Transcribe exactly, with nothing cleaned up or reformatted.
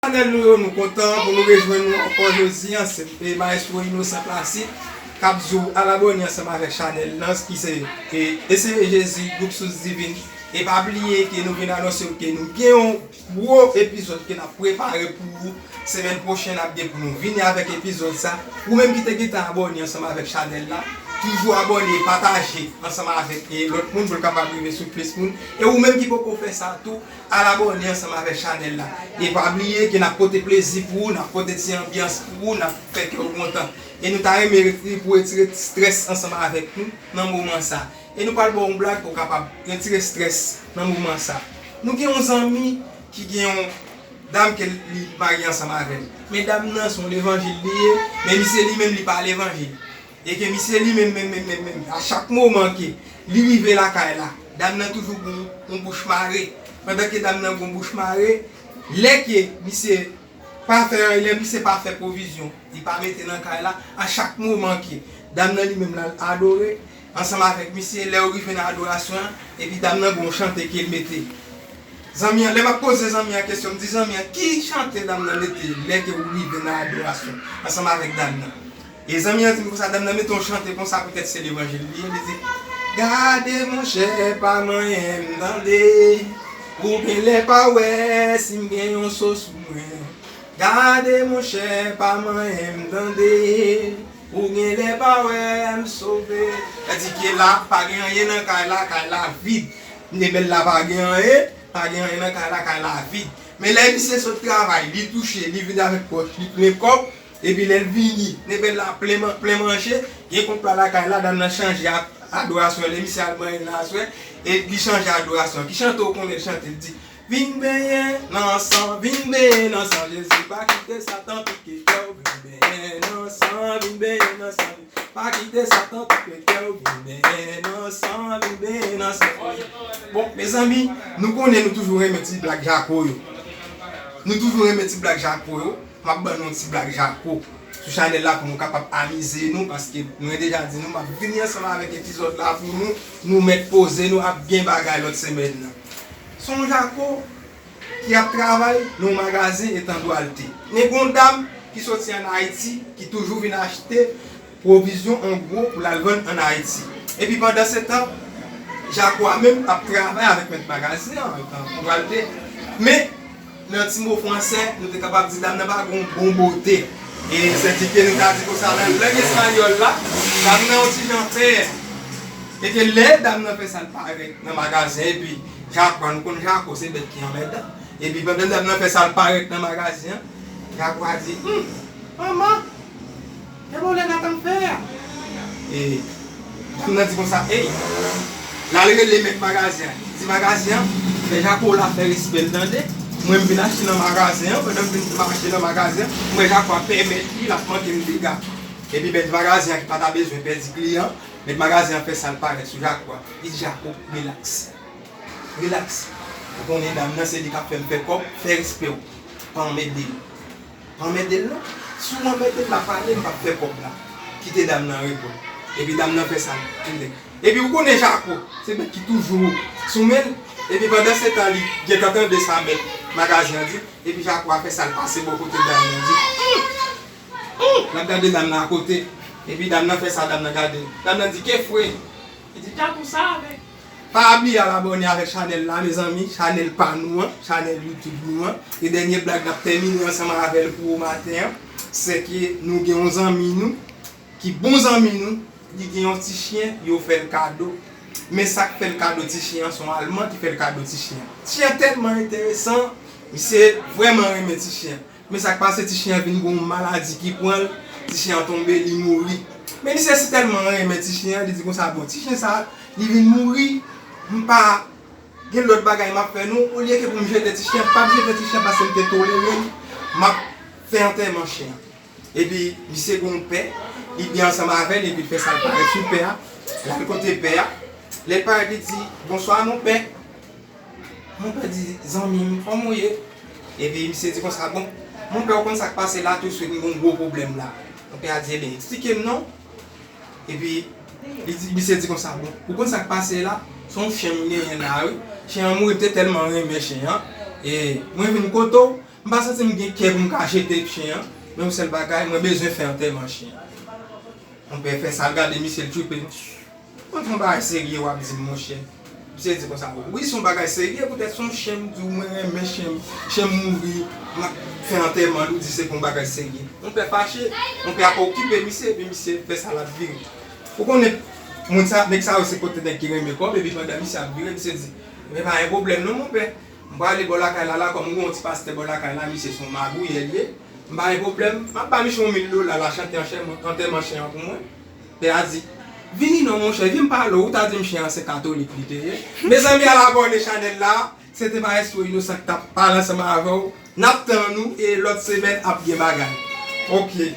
Chanèl nou yo, nou kontan pou nou rejwenn nou ankò jodi a. Se, e, Maestro Innocent Placide k ap di w al abòne ansanm avèk chanèl nan, ki se, e, Eseye Jezi, Gwoup Sous Divin. E pa bliye ke nou vin anonse w ke nou gen yon gwo epizòd ke n ap prepare pou ou. Semèn pwochèn, n ap gen pou nou vini avèk epizòd sa. Ou menm ki te gentan abòne ansanm avèk chanèl la, toujou abòne, pataje ansanm avèk, e, lòt moun pou l kapab rive sou plis moun. E ou menm ki poko fè sa tou, al abòne ansanm avèk chanèl la. E pa bliye ke n ap pote plezi pou ou, n ap pote ti anbyans pou ou, n ap fè kè w kontan. E nou ta renmen retire, pou retire strès ansanm avèk nou nan moman sa. E nou pral ba w yon blag pou w kapab retire strès nan moman sa. Nou gen yon zanmi ki gen yon dam ke li marye ansanm avè l. Men dam nan se yon levanjil li ye, men misye li menm li pa levanjil. E ke misye li menm, menm, menm, menm, menm, a chak moman ke li rive lakay la, dam nan toujou gon yon bouch mare. Pandan ke dam nan gon bouch mare, lè ke misye pa fè anyen, lè misye pa fè pwovizyon, li pa mete nan kay la, a chak moman ke dam nan li menm l al adore, ansanm avèk misye, lè yo rive nan adorasyon an, epi dam nan gon chante ke l mete. Zanmi an, lè m ap poze zanmi an kesyon, m di zanmi an, ki chante dam nan mete lè ke ou rive nan adorasyon ansanm avèk dam nan? E zanmi an di m konsa, dam nan mete yon chante konsa, poutèt se levanjil li ye, li di, gade monchè, pa manyen m tande, ou genlè pa wè si m gen yon so sou mwen. Gade monchè, pa manyen m tande, ou genlè pa wè m sove. Sa di ke la, pa gen anyen nan kay la, kay la vid. Nebèl la pa gen anyen, pa gen anyen nan kay la, kay la vid. Men lè misye sot travay, li touche, li vin avèk pòch, li plen kòb, epi lè l vini, nebèl la plen man-, plen manje, gen konpwa lakay la, dam nan chanje a-, adorasyon, lè misye al manyen nan aswè, e li chanje adorasyon. Ki chante w konnen l chante? L di, vin benyen nan san, vin benyen nan san Jezi, pa kite Satan pike kè w, vin benyen nan san, vin benyen nan san. Pa kite Satan touche kè w, vin benyen nan san, vin benyen nan san. Bon, mezanmi, nou konnen nou toujou renmen ti blag Jako yo. Nou toujou renmen ti blag Jako yo. M ap ban nou yon ti blag Jako sou chanèl la pou nou kapab amize nou, paske mwen deja di nou, m ap vini ansanm avèk epizòd la pou nou, nou mèt poze nou, ap gen bagay lòt semèn nan. Se yon Jako ki ap travay nan yon magazen etan Dwalte. Men gon dam ki soti ann Ayiti, ki toujou vin achte pwovizyon an gwo pou l al vann ann Ayiti. Epi pandansetan, Jako a menm ap travay avèk mèt magazen an, etan Dwalte. Men, nan ti mo fransè, nou te kapab di dam nan pa gon bon bote. E sètike nou ka di konsa nan lang espayòl la, dam nan yon ti jan pè. E ke lè dam nan fè sa l parèt nan magazen, epi Jako a, nou konn Jako se bèt ki anmèdan. Epi pandan dam nan fè sa l parèt nan magazen an, Jako a di, hmm, manman, e bon lè n ap tann fè a. E dam nan di konsa, ey, l al rele mèt magazen an. Li di magazen an, fè Jako la fè respè l tande. Mwen m vin achte nan magazen an, pandan m vin mache nan magazen an, m wè Jako a pè mèt li, l ap manke m dega. Epi mèt magazen an ki pa ta bezwen pèdi kliyan, mèt magazen an fè sa l parèt sou Jako a. Li di Jako, rilaks. Rilaks. Ou konnen dam nan se li k ap fè m fè kòb, fè respè w. Pa anmède l. Pa anmède l non. Si w anmède l, l ap ale, m p ap fè kòb la. Kite dam nan repo l. Epi dam nan fè sa l tande. Epi ou konnen Jako, se bèt ki toujou sou men l. Epi pandansetan, li gentan tande sa mèt magazen an di. Epi Jako a fè sa l pase bò kote dam nan di. Hum! Hum! L ap gade dam nan akote. Epi dam nan fè sa, dam nan gade. Dam nan di, ke fwe? Li di, Jako save. Pa bliye al abòne avèk chanèl la, mezanmi, chanèl pa nou an, chanèl YouTube nou an. E dènye blag n ap tèmine ansanm avè l pou maten an, se ke nou gen yon zanmi nou, ki bon zanmi nou, li gen yon ti chen, yo fè l kado. Men sa k fè l kado ti chen an, se yon Alman ki fè l kado ti chen an. Ti chen an tèlman enteresan, misye vrèman renmen ti chen an. Men sa k pase, ti chen an vin gon maladi ki pran l, ti chen an tonbe, li mouri. Men misye si tèlman renmen ti chen an, li di konsa, bon, ti chen sa, li vin mouri, m pa gen lòt bagay m ap fè non, olye ke pou m jete ti chen an, m p ap jete ti chen an paske m te tolere l, m ap fè antèman chen an. Epi, misye gon pè, li byen ansanm avè l, epi l fè sa l parèt sou pè a, l al kote pè a. Lè l parèt, li di, bonswa, monpè. Monpè di, zanmi m, kòman w ye? Epi misye di konsa, bon, monpè, ou konn sa k pase la, touswit m gon gwo pwoblèm la. Monpè a di, ebyen, eksplike m non. Epi, li di, misye di konsa, bon, ou konn sa k pase la, se yon chen m genyen la, wi. Chen an mouri, m te tèlman renmen chen an. E mwen vin kote w, M pa santi m gen kè pou m ka jete chen an, men yon sèl bagay, mwen bezwen fè antèman chen an. Monpè fè sa, l gade misye, l tripe. Mwen di yon bagay serye w ap di m, monchè. Misye di konsa, wi, se yon bagay serye, poutèt se yon chen, m di w, mwen renmen chen, chen mouri, m ap fè antèman l, ou di se pou yon bagay serye. Monpè fache, monpè ap okipe misye, epi misye fè sa, l ap vire. Ou konnen, moun sa, nèg sa yo se kote nèg ki renmen kòb, epi pandan misye ap vire, misye di, men pa gen pwoblèm non, monpè. M prale bò lakay la, la, kòm ou gen yon ti pastè bò lakay la, misye se yon magouyè l ye. M pa gen pwoblèm, m ap ba misye yon mil dola, l a chante antèman chen an pou mwen. Pè a di, vini non, monchè, vin pale w, ou ta di m chen an se katolik li te ye. Mezanmi, al abòne chanèl la, se te Maestro Inosan k t ap pale ansanm avè w. N ap tann ou, e lòt semèn ap gen bagay. Ok.